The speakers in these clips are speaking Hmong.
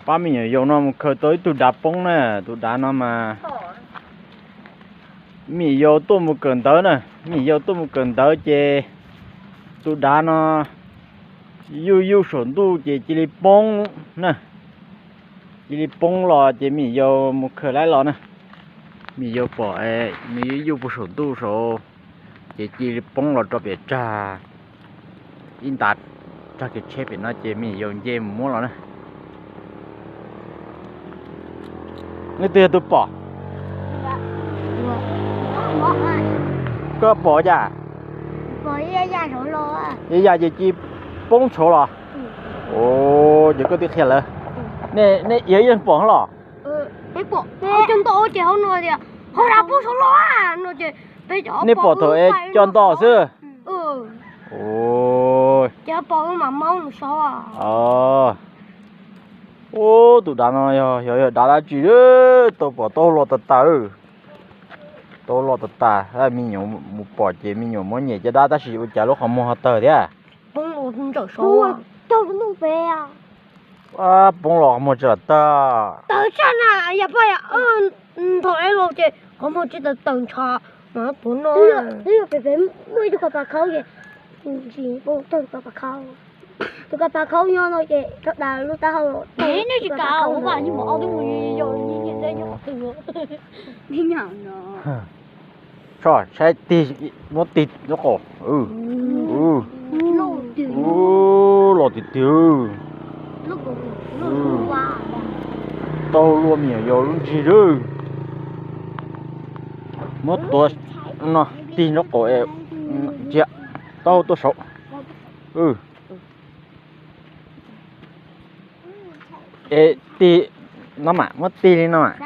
Pab me nyuam yaus no mus khaws tau ib tug dav poob na, tus dav no mas me nyuam yaus tuaj mus kawm ntawv na, me nyuam yaus tuaj mus kawm ntawv ces tus dav no yuj yuj saum ntuj ces cia li poob na, cia li poob los ces me nyuam yaus mus khaws laib los na, me nyuam yaus pom me yuj yuj puag saum ntuj saud ces cia li poob los rau pem tsag ib ntav tsag kev tsheb pem no ces me nyuam yaus nce mus muab los na. Leej twg yog tus pom? Koj pom cas? Ib yam ces cia poob saud los? Ces koj twb qhia lawv. Nej yog ib leeg pom los? Nej pom thaum es coj nto xwb? Ub, tus dav no yog, yog dav dab tsi, tau pom tau los tas tas, tau los tas tas, me nyuam mus pom ces me nyuam muab nyem caj dab tab sis ua cas lub qhov muag ho tawg thiab. Poob los qhov muag tsis los tawg. Thaum es los ces qhov muag tsis tawg tawg ntshav mas tuav no. Twb yog pem pem muaj ib tug koj pas khau ces ntsis poob tawg koj pas khau. Tus koj pas khau nyob no ces rov dav lub taub hau los. Saib tig, muab tig nraub qaum. Los tiag tiag. Tau luaj me nyuam yaus lub ntsig lawm. Muab tuav no tig nraub qaum, ntsia, tau tuaj saud. Es tig no mas, muab tig li no mas.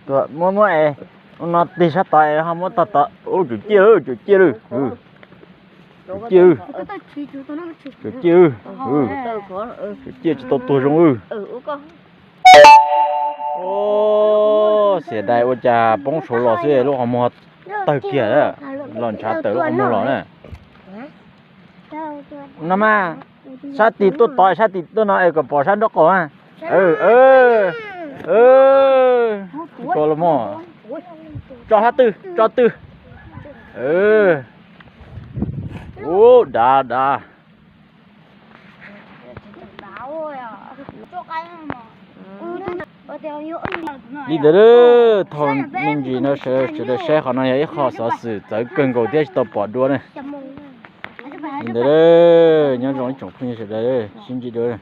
Muab muab es no tig sab tod es ho muab tog tod. Ub, tsum ciaj lawm, tsum ciaj lawm. Tsum ciaj, tsum ciaj, tsum ciaj tsis tau tuag zoo. Xiam dais ua cas poob saud los xwb lub qhov muag tawg kiag, los ntshav tawm lub qhov muag los na. No mas, sab tig tuaj tod, sab tig tuaj no es kom pom sab nraub qaum na. Ko los mog. Tso sab twg, tso twg. Ub, dav dav. Li ntawd, thaum me ntsis no sawv daws saib qhov no yog ib qho xov xwm txawv kawg nkaus thiab tsis tau pom dua ne. Li ntawd, nyob zoo ib tsoom phooj ywg sawv daws, sib ntsib dua.